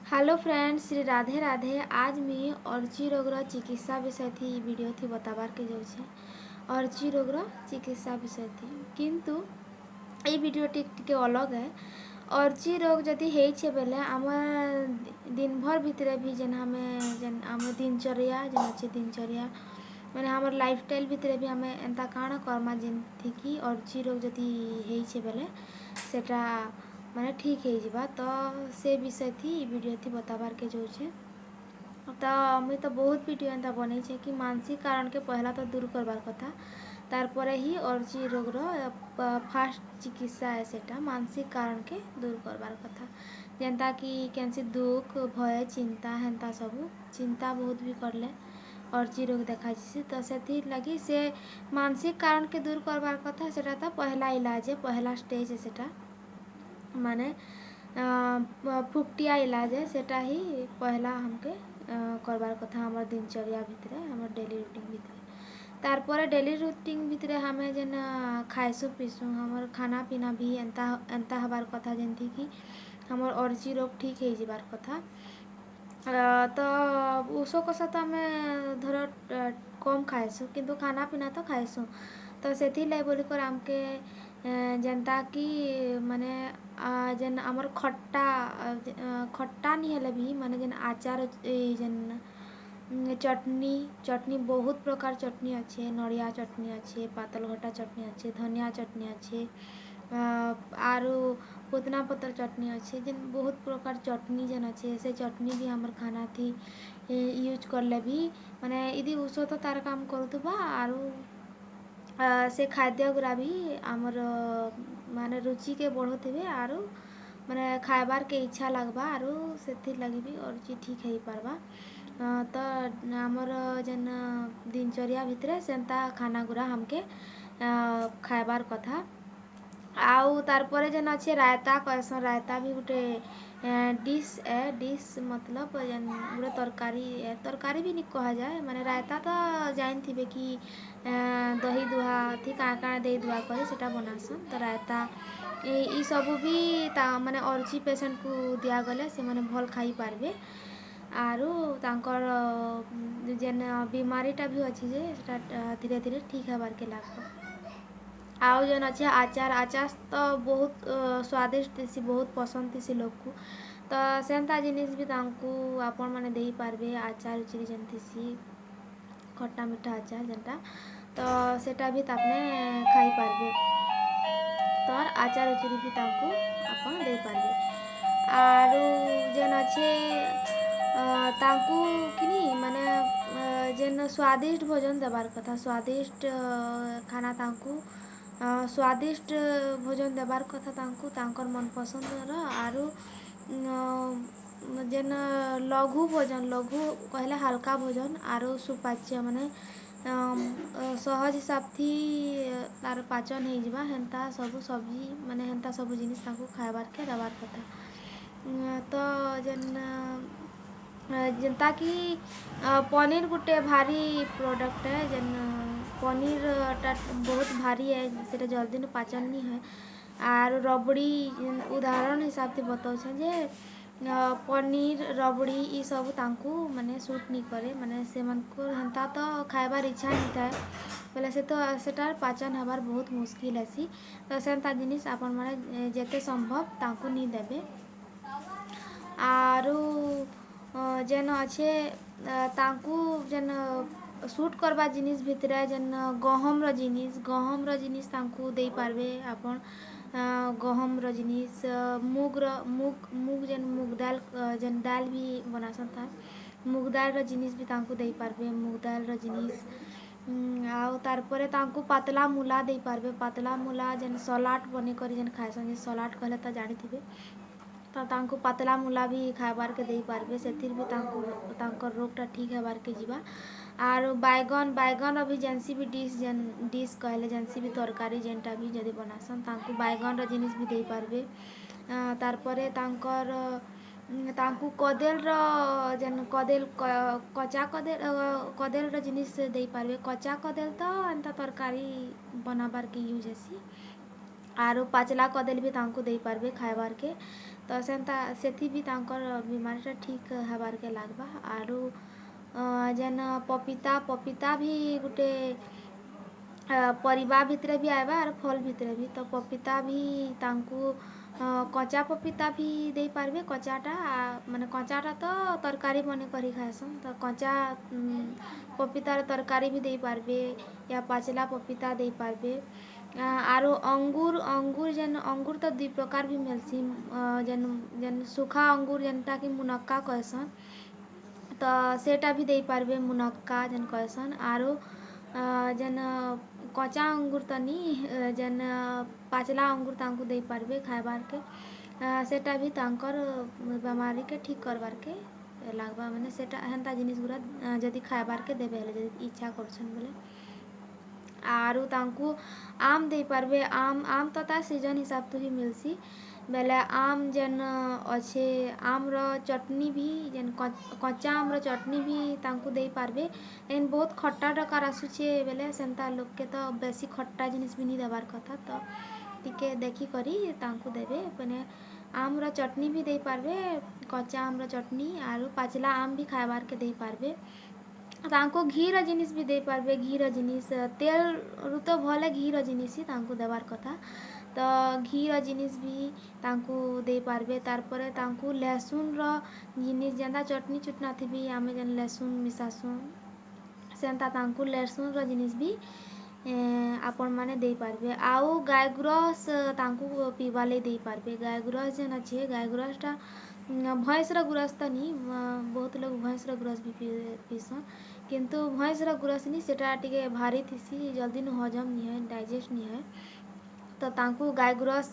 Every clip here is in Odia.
Hello friend, Shri Radhe Radhe. ଆଜ୍ ମୁଇଁ ଅର୍ଚି ରୋଗର ଚିକିତ୍ସା ବିଷୟ ଥି ଇ ଭିଡ଼ିଓ ଥି ବତାବାର୍କେ ଯାଉଛେ, ଅର୍ଚି ରୋଗର ଚିକିତ୍ସା ବିଷୟ ଥି। କିନ୍ତୁ ଏଇ ଭିଡ଼ିଓଟି ଟିକେ ଅଲଗା ହେ। ଅର୍ଚି ରୋଗ ଯଦି ହେଇଛେ ବେଲେ ଆମର୍ ଦିନଭର ଭିତରେ ବି ଯେନ୍ ଆମେ ଯେନ୍ ଆମର୍ ଦିନଚର୍ଯ୍ୟା ଯେନ୍ ଅଛେ, ଦିନଚର୍ଯ୍ୟା ମାନେ ଆମର୍ ଲାଇଫଷ୍ଟାଇଲ୍ ଭିତରେ ବି ଆମେ ଏନ୍ତା କାଣା କର୍ମା ଯେନ୍ଥିକି ଅର୍ଚି ରୋଗ ଯଦି ହେଇଛେ ବେଲେ ସେଟା ମାନେ ଠିକ୍ ହେଇଯିବା, ତ ସେ ବିଷୟ ଥି ଇ ଭିଡ଼ିଓ ଥି ବତାବାର୍କେ ଯାଉଛେ। ତ ମୁଇଁ ତ ବହୁତ ଭିଡ଼ିଓ ଏନ୍ତା ବନେଇଛେ କି ମାନସିକ କାରଣକେ ପହଲା ତ ଦୂର କରବାର୍ କଥା, ତାର୍ ପରେ ହିଁ ଅର୍ଚି ରୋଗର ଫାଷ୍ଟ ଚିକିତ୍ସା ଏ ସେଟା, ମାନସିକ କାରଣକେ ଦୂର କରବାର୍ କଥା। ଯେନ୍ତା କି କେନ୍ସି ଦୁଃଖ, ଭୟ, ଚିନ୍ତା, ହେନ୍ତା ସବୁ ଚିନ୍ତା ବହୁତ ବି କରଲେ ଅର୍ଚି ରୋଗ ଦେଖାଯିସି। ତ ସେଥିର୍ଲାଗି ସେ ମାନସିକ କାରଣକେ ଦୂର କରବାର୍ କଥା। ସେଟା ତ ପହଲା ଇଲାଜ ଏ, ପହଲା ଷ୍ଟେଜ୍ ଏ ସେଟା, ମାନେ ଫୁକଟିଆ ଇଲାଜ ଏ। ସେଟା ହିଁ ପହଲା ଆମକେ କରବାର୍ କଥା ଆମର୍ ଦିନଚର୍ଯ୍ୟା ଭିତରେ, ଆମର୍ ଡେଲି ରୁଟିନ୍ ଭିତରେ। ତାର୍ ପରେ ଡେଲି ରୁଟିନ୍ ଭିତରେ ଆମେ ଯେନ୍ ଖାଏସୁଁ ପିସୁଁ, ଆମର୍ ଖାନା ପିନା ବି ଏନ୍ତା ଏନ୍ତା ହେବାର୍ କଥା ଯେନ୍ଥିକି ଆମର୍ ଅର୍ଚି ରୋଗ ଠିକ୍ ହେଇଯିବାର୍ କଥା। ତ ଉଷୋ କଷା ତ ଆମେ ଧର କମ୍ ଖାଏସୁଁ, କିନ୍ତୁ ଖାନା ପିନା ତ ଖାଏସୁଁ। ତ ସେଥିର୍ଲାଗି ବୋଲିକରି ଆମ୍କେ ଯେନ୍ତା କି ମାନେ ଯେନ୍ ଆମର୍ ଖଟା, ଖଟା ନି ହେଲେ ବି ମାନେ ଯେନ୍ ଆଚାର୍, ଏଇ ଯେନ୍ ଚଟନି, ଚଟନି ବହୁତ ପ୍ରକାର ଚଟନି ଅଛେ। ନଡ଼ିଆ ଚଟନି ଅଛେ, ପାତଲଘଟା ଚଟନି ଅଛେ, ଧନିଆ ଚଟନି ଅଛେ, ଆରୁ ପୁଦିନା ପତର୍ ଚଟନି ଅଛେ। ଯେନ୍ ବହୁତ ପ୍ରକାର ଚଟନି ଯେନ୍ ଅଛେ, ସେ ଚଟନି ବି ଆମର୍ ଖାନାଥି ୟୁଜ୍ କଲେ ବି ମାନେ ଇଦି ଔଷଧ ତାର୍ କାମ କରୁଥିବା, ଆରୁ ସେ ଖାଦ୍ୟଗୁଡ଼ା ବି ଆମର୍ ମାନେ ରୁଚିକେ ବଢ଼ଉଥିବେ, ଆରୁ ମାନେ ଖାଏବାର୍କେ ଇଚ୍ଛା ଲାଗ୍ବା, ଆରୁ ସେଥିର୍ଲାଗି ବି ଅରୁଚି ଠିକ୍ ହେଇପାର୍ବା। ତ ଆମର୍ ଯେନ୍ ଦିନଚର୍ଯ୍ୟା ଭିତରେ ସେନ୍ତା ଖାନାଗୁଡ଼ା ଆମ୍କେ ଖାଏବାର୍ କଥା। ଆଉ ତାର୍ ପରେ ଯେନ୍ ଅଛେ ରାୟତା କହେସନ୍, ରାୟତା ବି ଗୁଟେ ଡିସ୍ ଏ। ଡିସ୍ ମତଲବ୍ ଯେନ୍ ଗୁଟେ ତରକାରୀ ଏ, ତରକାରୀ ବି ନି କୁହାଯାଏ। ମାନେ ରାୟତା ତ ଜାଣିଥିବେ କି ଦହି ଦୁହା ଥି କାଣା କାଣା ଦେଇ ଦୁଆ କରି ସେଟା ବନାସନ୍। ତ ରାୟତା ଇ ସବୁ ବି ତା ମାନେ ଅର୍ଚି ପେସେଣ୍ଟକୁ ଦିଆଗଲେ ସେମାନେ ଭଲ୍ ଖାଇପାରବେ, ଆରୁ ତାଙ୍କର୍ ଯେନ୍ ବିମାରୀଟା ବି ଅଛି ଯେ ସେଟା ଧୀରେ ଧୀରେ ଠିକ୍ ହେବାର୍କେ ଲାଗ୍ବା। ଆଉ ଯେନ୍ ଅଛେ ଆଚାର୍, ଆଚାର୍ ତ ବହୁତ ସ୍ୱାଦିଷ୍ଟ ଥିସି, ବହୁତ ପସନ୍ଦ ଥିସି ଲୋକକୁ। ତ ସେନ୍ତା ଜିନିଷ୍ ବି ତାଙ୍କୁ ଆପଣମାନେ ଦେଇପାରବେ। ଆଚାର୍ ଉଚୁରି ଯେନ୍ ଥିସି, ଖଟା ମିଠା ଆଚାର୍ ଯେନ୍ଟା, ତ ସେଟା ବି ତାମାନେ ଖାଇପାରବେ। ତ ଆଚାର୍ ଉଚୁରି ବି ତାଙ୍କୁ ଆପଣ ଦେଇପାରବେ। ଆରୁ ଯେନ୍ ଅଛେ ତାଙ୍କୁ କିନି ମାନେ ଯେନ୍ ସ୍ୱାଦିଷ୍ଟ ଭୋଜନ ଦେବାର୍ କଥା, ସ୍ୱାଦିଷ୍ଟ ଖାନା ତାଙ୍କୁ, ସ୍ୱାଦିଷ୍ଟ ଭୋଜନ ଦେବାର୍ କଥା ତାଙ୍କୁ, ତାଙ୍କର୍ ମନ ପସନ୍ଦର। ଆରୁ ଯେନ୍ ଲଘୁ ଭୋଜନ, ଲଘୁ କହିଲେ ହାଲକା ଭୋଜନ, ଆରୁ ସୁପାଚ୍ୟ, ମାନେ ସହଜ ହିସାବଥି ତାର୍ ପାଚନ ହେଇଯିବା ହେନ୍ତା ସବୁ ସବଜି, ମାନେ ହେନ୍ତା ସବୁ ଜିନିଷ୍ ତାଙ୍କୁ ଖାଏବାର୍କେ ଦେବାର୍ କଥା। ତ ଯେନ୍ ଯେନ୍ତା କି ପନିର୍ ଗୁଟେ ଭାରି ପ୍ରଡ଼କ୍ଟ ଏ, ଯେନ୍ ପନିର୍ଟା ବହୁତ ଭାରି ଏ, ସେଟା ଜଲ୍ଦି ପାଚନ୍ ନି ହୁଏ। ଆରୁ ରବଡ଼ି, ଉଦାହରଣ ହିସାବଥି ବତଉଛେଁ ଯେ ପନିର୍, ରବଡ଼ି ଇ ସବୁ ତାଙ୍କୁ ମାନେ ସୁଟ୍ ନି କରେ, ମାନେ ସେମାନଙ୍କୁ ହେନ୍ତା ତ ଖାଏବାର୍ ଇଚ୍ଛା ନି ଥାଏ ବେଲେ ସେ ତ ସେଟାର୍ ପାଚନ୍ ହେବାର୍ ବହୁତ ମୁସ୍କିଲ୍ ହେସି। ତ ସେନ୍ତା ଜିନିଷ୍ ଆପଣମାନେ ଯେତେ ସମ୍ଭବ ତାଙ୍କୁ ନି ଦେବେ। ଆରୁ ଯେନ୍ ଅଛେ ତାଙ୍କୁ ଯେନ୍ ସୁଟ୍ କର୍ବା ଜିନିଷ୍ ଭିତରେ ଯେନ୍ ଗହମ୍ର ଜିନିଷ୍, ଗହମ୍ର ଜିନିଷ୍ ତାଙ୍କୁ ଦେଇପାରବେ ଆପଣ। ଗହମ୍ର ଜିନିଷ୍, ମୁଗ୍ର, ମୁଗ୍ ମୁଗ୍ ଯେନ୍ ମୁଗ୍ ଦାଲ୍, ଯେନ୍ ଦାଲ୍ ବି ବନାସନ୍, ତା ମୁଗ୍ ଦାଲ୍ର ଜିନିଷ୍ ବି ତାଙ୍କୁ ଦେଇପାରବେ, ମୁଗ୍ ଦାଲ୍ର ଜିନିଷ୍। ଆଉ ତାର୍ ପରେ ତାଙ୍କୁ ପାତଲା ମୂଲା ଦେଇପାରବେ। ପାତଲା ମୂଲା ଯେନ୍ ସଲାଟ୍ ବନେଇକରି ଯେନ୍ ଖାଏସନ୍, ଯେ ସଲାଟ୍ କହିଲେ ତ ଜାଣିଥିବେ। ତ ତାଙ୍କୁ ପାତଲା ମୂଲା ବି ଖାଏବାର୍କେ ଦେଇପାରବେ, ସେଥିର୍ ବି ତାଙ୍କୁ ତାଙ୍କର୍ ରୋଗ୍ଟା ଠିକ୍ ହେବାର୍କେ ଯିବା। ଆରୁ ବାଇଗନ୍, ବାଇଗନ୍ର ବି ଯେନ୍ସି ବି ଡିସ୍, ଯେନ୍ ଡିସ୍ କହିଲେ ଯେନ୍ସି ବି ତରକାରୀ ଯେନ୍ଟା ବି ଯଦି ବନାସନ୍, ତାଙ୍କୁ ବାଇଗନ୍ର ଜିନିଷ୍ ବି ଦେଇପାରବେ। ତାର୍ ପରେ ତାଙ୍କର୍ ତାଙ୍କୁ କଦେଲ୍ର ଯେନ୍ କଦେଲ୍, କଚା କଦେଲ୍, କଦେଲ୍ର ଜିନିଷ୍ ଦେଇପାରବେ। କଚା କଦେଲ୍ ତ ଏନ୍ତା ତରକାରୀ ବନାବାର୍କେ ୟୁଜ୍ ହେସି, ଆରୁ ପାଚଲା କଦେଲ୍ ବି ତାଙ୍କୁ ଦେଇପାରବେ ଖାଏବାର୍କେ। ତ ସେନ୍ତା ସେଥି ବି ତାଙ୍କର୍ ବିମାରୀଟା ଠିକ୍ ହେବାର୍କେ ଲାଗ୍ବା। ଆରୁ ଯେନ୍ ପପିତା ବି ଗୁଟେ ପରିବା ଭିତ୍ରେ ବି ଆଏବା ଆର୍ ଫଲ୍ ଭିତ୍ରେ ବି। ତ ପପିତା ବି ତାଙ୍କୁ କଞ୍ଚା ପପିତା ବି ଦେଇପାର୍ବେ। କଞ୍ଚାଟା ମାନେ କଞ୍ଚାଟା ତ ତର୍କାରୀ ବନେଇ କରି ଖାଏସନ୍, ତ କଞ୍ଚା ପପିତାର ତର୍କାରୀ ବି ଦେଇପାର୍ବେ ୟା ପାଚିଲା ପପିତା ଦେଇପାର୍ବେ। ଆରୁ ଅଙ୍ଗୁର୍ ଯେନ୍ ଅଙ୍ଗୁର୍ ତ ଦୁଇ ପ୍ରକାର୍ ବି ମିଲ୍ସି, ଯେନ୍ ଶୁଖା ଅଙ୍ଗୁର୍ ଯେନ୍ଟା କି ମୁନକ୍କା କହେସନ୍, ତ ସେଟା ବି ଦେଇପାର୍ବେ, ମୁନକ୍କା ଯେନ୍ କହେସନ୍। ଆରୁ ଯେନ୍ କଞ୍ଚା ଅଙ୍ଗୁର୍ ତ ନି, ଯେନ୍ ପାଚ୍ଲା ଅଙ୍ଗୁର୍ ତାଙ୍କୁ ଦେଇପାର୍ବେ ଖାଏବାର୍କେ, ସେଟା ବି ତାଙ୍କର୍ ବେମାରୀକେ ଠିକ୍ କର୍ବାର୍କେ ଲାଗ୍ବା। ମାନେ ସେଟା ହେନ୍ତା ଜିନିଷ୍ ଗୁଡ଼ା ଯଦି ଖାଏବାର୍କେ ଦେବେ ହେଲେ, ଯଦି ଇଚ୍ଛା କରୁଛନ୍ ବେଲେ। ଆରୁ ତାଙ୍କୁ ଆମ୍ ଦେଇପାର୍ବେ। ଆମ୍ ତ ତାର୍ ସିଜନ୍ ହିସାବ୍ଥି ହିଁ ମିଲ୍ସି ବେଲେ ଆମ୍ ଯେନ୍ ଅଛେ, ଆମ୍ର ଚଟ୍ନି ବି, ଯେନ୍ କଞ୍ଚା ଆମ୍ର ଚଟ୍ନି ବି ତାଙ୍କୁ ଦେଇପାର୍ବେ। ଲେକିନ୍ ବହୁତ୍ ଖଟା ଡକାର୍ ଆସୁଛେ ବେଲେ ସେନ୍ତା ଲୋକ୍କେ ତ ବେଶୀ ଖଟା ଜିନିଷ୍ ବି ନି ଦେବାର୍ କଥା, ତ ଟିକେ ଦେଖିକରି ତାଙ୍କୁ ଦେବେ। ମାନେ ଆମ୍ର ଚଟ୍ନି ବି ଦେଇପାର୍ବେ, କଞ୍ଚା ଆମ୍ର ଚଟ୍ନି, ଆରୁ ପାଚ୍ଲା ଆମ୍ ବି ଖାଏବାର୍କେ ଦେଇପାର୍ବେ। ତାଙ୍କୁ ଘି'ର ଜିନିଷ୍ ବି ଦେଇପାର୍ବେ। ଘି'ର ଜିନିଷ୍, ତେଲ୍ରୁ ତ ଭଲ୍ ଘି'ର ଜିନିଷ୍ ହିଁ ତାଙ୍କୁ ଦେବାର୍ କଥା, ତ ଘି'ର ଜିନିଷ୍ ବି ତାଙ୍କୁ ଦେଇପାର୍ବେ। ତାର୍ ପରେ ତାଙ୍କୁ ଲେହେସୁନ୍ର ଜିନିଷ୍, ଯେନ୍ତା ଚଟ୍ନି ଚୁଟ୍ନାଥି ବି ଆମେ ଯେନ୍ ଲେହେସୁନ୍ ମିଶାସୁଁ, ସେନ୍ତା ତାଙ୍କୁ ଲେହେସୁନ୍ର ଜିନିଷ୍ ବି ଆପଣମାନେ ଦେଇପାର୍ବେ। ଆଉ ଗାଏ ଗୁରସ୍ ତାଙ୍କୁ ପିଇବାର୍ ଲାଗି ଦେଇପାର୍ବେ। ଗାଏ ଗୁରସ୍ ଯେନ୍ ଅଛେ, ଗାଏ ଗୁରସ୍ଟା ଭଇଁସ୍ର ଗୁରସ୍ ତ ନି, ବହୁତ୍ ଲୋକ୍ ଭଇଁସ୍ର ଗୁରସ୍ ବି ପିଇସନ୍, କିନ୍ତୁ ଭଇଁସ୍ର ଗୁରସ୍ ନି, ସେଟା ଟିକେ ଭାରି ଥିସି, ଜଲ୍ଦି ନୁ ହଜମ୍ ନି ହୁଏ, ଡାଇଜେଷ୍ଟ୍ ନି ହୁଏ। ତ ତାଙ୍କୁ ଗାଏ ଗୁରସ୍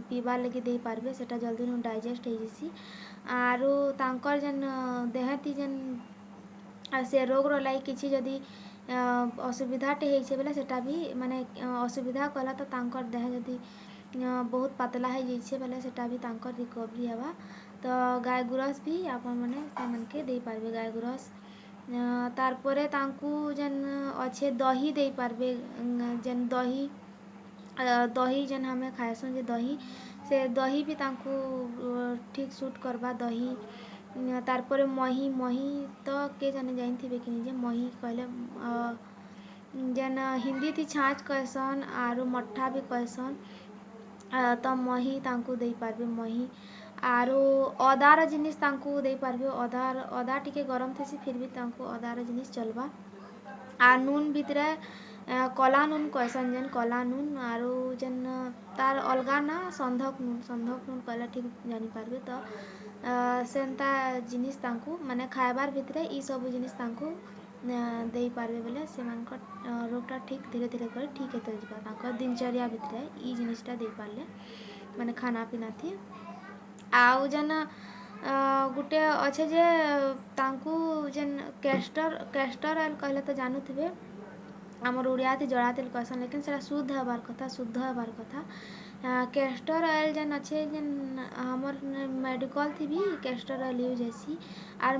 ପିଇବାର୍ ଲାଗି ଦେଇପାର୍ବେ, ସେଟା ଜଲ୍ଦି ନୁ ଡାଇଜେଷ୍ଟ୍ ହେଇଯିସି। ଆରୁ ତାଙ୍କର୍ ଯେନ୍ ଦେହେତି ଯେନ୍ ସେ ରୋଗ୍ର ଲାଗି କିଛି ଯଦି ଅସୁବିଧାଟେ ହେଇଛେ ବେଲେ, ସେଟା ବି ମାନେ ଅସୁବିଧା କଲା ତ ତାଙ୍କର୍ ଦେହ ଯଦି ବହୁତ୍ ପାତ୍ଲା ହେଇଯାଇଛେ ବେଲେ, ସେଟା ବି ତାଙ୍କର୍ ରିକଭରି ହେବା। ତ ଗାଏ ଗୁରସ୍ ବି ଆପଣମାନେ ସେମାନ୍କେ ଦେଇପାର୍ବେ, ଗାଏ ଗୁରସ୍। ତାର୍ ପରେ ତାଙ୍କୁ ଯେନ୍ ଅଛେ ଦହି ଦେଇପାର୍ବେ। ଯେନ୍ ଦହି ଯେନ୍ ଆମେ ଖାଏସୁଁ ଯେ ଦହି, ସେ ଦହି ବି ତାଙ୍କୁ ଠିକ୍ ସୁଟ୍ କର୍ବା ଦହି। ତାର୍ ପରେ ମହି ତ କେ ଜାନେ ଜାନିଥିବେ କି ନି ଯେ ମହି କହେଲେ, ଯେନ୍ ହିନ୍ଦୀଥି ଛାଁଚ୍ କହେସନ୍ ଆରୁ ମଠା ବି କହେସନ୍, ତ ମହି ତାଙ୍କୁ ଦେଇପାର୍ବେ ମହି। ଆରୁ ଅଦାର ଜିନିଷ୍ ତାଙ୍କୁ ଦେଇପାର୍ବେ। ଅଦା ଟିକେ ଗରମ୍ ଥିସି, ଫିର୍ ବି ତାଙ୍କୁ ଅଦାର ଜିନିଷ୍ ଚଲ୍ବା। ଆର୍ ନୁନ୍ ଭିତ୍ରେ କଲା ନୁନ୍ କହେସନ୍ ଯେନ୍, କଲା ନୁନ୍, ଆରୁ ଯେନ୍ ତାର୍ ଅଲ୍ଗା ନାଁ ସନ୍ଧକ୍ ନୁନ୍, ସନ୍ଧକ୍ ନୁନ୍ କହେଲେ ଠିକ୍ ଜାନିପାର୍ବେ। ତ ସେନ୍ତା ଜିନିଷ୍ ତାଙ୍କୁ ମାନେ ଖାଏବାର୍ ଭିତ୍ରେ ଇ ସବୁ ଜିନିଷ୍ ତାଙ୍କୁ ଦେଇପାର୍ବେ ବେଲେ ସେମାନଙ୍କର୍ ରୋଗ୍ଟା ଠିକ୍ ଧୀରେ ଧୀରେ କରି ଠିକ୍ ହେଇତେ ଯିବା, ତାଙ୍କର୍ ଦିନଚର୍ଯ୍ୟା ଭିତ୍ରେ ଇ ଜିନିଷ୍ଟା ଦେଇପାର୍ଲେ, ମାନେ ଖାନାପିନାଥି। ଆଉ ଯେନ୍ ଗୁଟେ ଅଛେ ଯେ ତାଙ୍କୁ ଯେନ୍ କ୍ୟାଷ୍ଟର୍ ଅଏଲ୍ କହେଲେ ତ ଜାନୁଥିବେ, ଆମର୍ ଓଡ଼ିଆଥି ଜଡ଼ା ତେଲ୍ କହେସନ୍, ଲେକିନ୍ ସେଟା ଶୁଦ୍ଧ ହେବାର୍ କଥା, ଶୁଦ୍ଧ ହେବାର୍ କଥା। କ୍ୟାଷ୍ଟର୍ ଅଏଲ୍ ଯେନ୍ ଅଛେ, ଯେନ୍ ଆମର୍ ମେଡ଼ିକାଲ୍ଥି ବି କ୍ୟାଷ୍ଟର୍ ଅଏଲ୍ ୟୁଜ୍ ହେସି। ଆର୍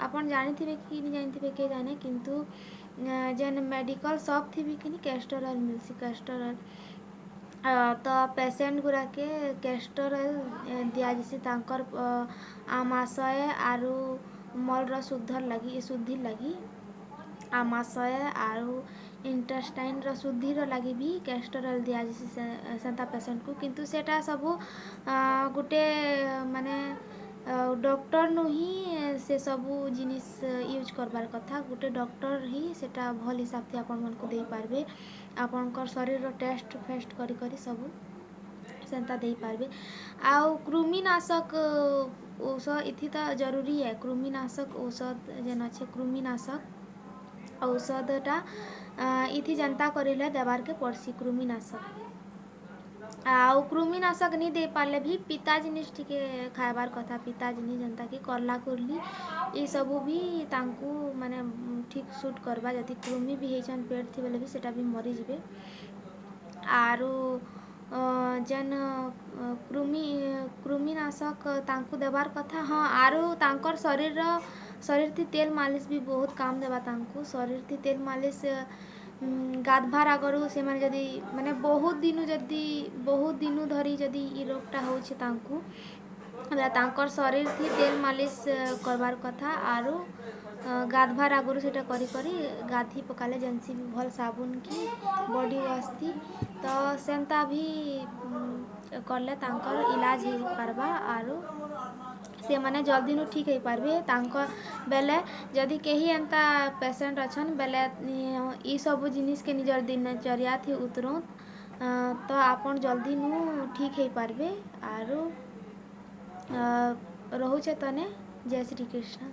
ଆପଣ୍ ଜାଣିଥିବେ କି ନି ଜାନିଥିବେ କେ ଜାନେ, କିନ୍ତୁ ଯେନ୍ ମେଡ଼ିକାଲ୍ ସପ୍ ଥି ବି କିନି କ୍ୟାଷ୍ଟର୍ ଅଏଲ୍ ମିଲ୍ସି। କ୍ୟାଷ୍ଟର୍ ଅଏଲ୍ ତ ପେସେଣ୍ଟ୍ ଗୁଡ଼ାକେ କ୍ୟାଷ୍ଟର୍ ଅଏଲ୍ ଦିଆଯିସି ତାଙ୍କର୍ ଆମାଶୟ ଆରୁ ମଲ୍ର ଶୁଦ୍ଧର୍ ଲାଗି, ଶୁଦ୍ଧିର୍ ଲାଗି, ଆମାଶୟ ଆରୁ ଇଣ୍ଟେଷ୍ଟାଇନ୍ର ଶୁଦ୍ଧିର ଲାଗି ବି କ୍ୟାଷ୍ଟର୍ ଅଏଲ୍ ଦିଆଯିସି ସେନ୍ତା ପେସେଣ୍ଟ୍କୁ। କିନ୍ତୁ ସେଟା ସବୁ ଗୁଟେ ମାନେ ଡକ୍ଟର୍ନୁ ହିଁ ସେ ସବୁ ଜିନିଷ୍ ୟୁଜ୍ କର୍ବାର୍ କଥା। ଗୁଟେ ଡକ୍ଟର୍ ହିଁ ସେଟା ଭଲ୍ ହିସାବ୍ଥି ଆପଣମାନ୍କୁ ଦେଇପାର୍ବେ, ଆପଣଙ୍କର୍ ଶରୀର୍ର ଟେଷ୍ଟ୍ ଫେଷ୍ଟ୍ କରି କରି ସବୁ ସେନ୍ତା ଦେଇପାର୍ବେ। ଆଉ କୃମିନାଶକ୍ ଔଷଧ ଇଥି ତ ଜରୁରୀ ଏ। କୃମିନାଶକ୍ ଔଷଧ୍ ଯେନ୍ ଅଛେ, କୃମିନାଶକ୍ ଔଷଧ୍ଟା ଇଥି ଯେନ୍ତା କରିଲେ ଦେବାର୍କେ ପଡ଼୍ସି କୃମିନାଶକ୍। ଆଉ କୃମିନାଶକ୍ ନି ଦେଇପାର୍ଲେ ବି ପିତା ଜିନିଷ୍ ଟିକେ ଖାଏବାର୍ କଥା। ପିତା ଜିନିଷ୍ ଯେନ୍ତା କି କର୍ଲା କୁର୍ଲି, ଇସବୁ ବି ତାଙ୍କୁ ମାନେ ଠିକ୍ ସୁଟ୍ କର୍ବା। ଯଦି କୃମି ବି ହେଇଛନ୍ ପେଟ୍ ଥି ବେଲେ ବି ସେଟା ବି ମରିଯିବେ। ଆରୁ ଯେନ୍ କୃମିନାଶକ୍ ତାଙ୍କୁ ଦେବାର୍ କଥା, ହଁ, ଆରୁ ତାଙ୍କର୍ ଶରୀର୍ଥି ତେଲ୍ ମାଲିସ୍ ବି ବହୁତ୍ କାମ୍ ଦେବା ତାଙ୍କୁ। ଶରୀର୍ଥି ତେଲ୍ ମାଲିସ୍ ଗାଧ୍ବାର୍ ଆଗରୁ ସେମାନେ ଯଦି ମାନେ ବହୁତ୍ ଦିନୁ ଯଦି ବହୁତ୍ ଦିନୁ ଧରି ଯଦି ଇ ରୋଗ୍ଟା ହଉଛେ ତାଙ୍କୁ, ତାଙ୍କର୍ ଶରୀର୍ ଥି ତେଲ୍ ମାଲିସ୍ କର୍ବାର୍ କଥା। ଆରୁ ଗାଧ୍ବାର୍ ଆଗରୁ ସେଟା କରି କରି ଗାଧି ପକାଲେ ଯେନ୍ସି ବି ଭଲ୍ ସାବୁନ୍ କି ବଡ଼ି ୱାଶ୍ ଥି, ତ ସେନ୍ତା ଭି କଲେ ତାଙ୍କର୍ ଇଲାଜ୍ ହେଇପାର୍ବା ଆରୁ ସେମାନେ ଜଲ୍ଦିନୁ ଠିକ୍ ହେଇପାର୍ବେ। ତାଙ୍କର୍ ବେଲେ ଯଦି କେହି ଏନ୍ତା ପେସେଣ୍ଟ୍ ଅଛନ୍ ବେଲେ ଇ ସବୁ ଜିନିଷ୍କେ ନିଜର୍ ଦିନଚର୍ୟାଥି ଉତରୁନ୍ ତ ଆପଣ୍ ଜଲ୍ଦିନୁ ଠିକ୍ ହେଇପାର୍ବେ। ଆରୁ ରହୁଛେ ତନେ, ଜୟ ଶ୍ରୀ କୃଷ୍ଣ।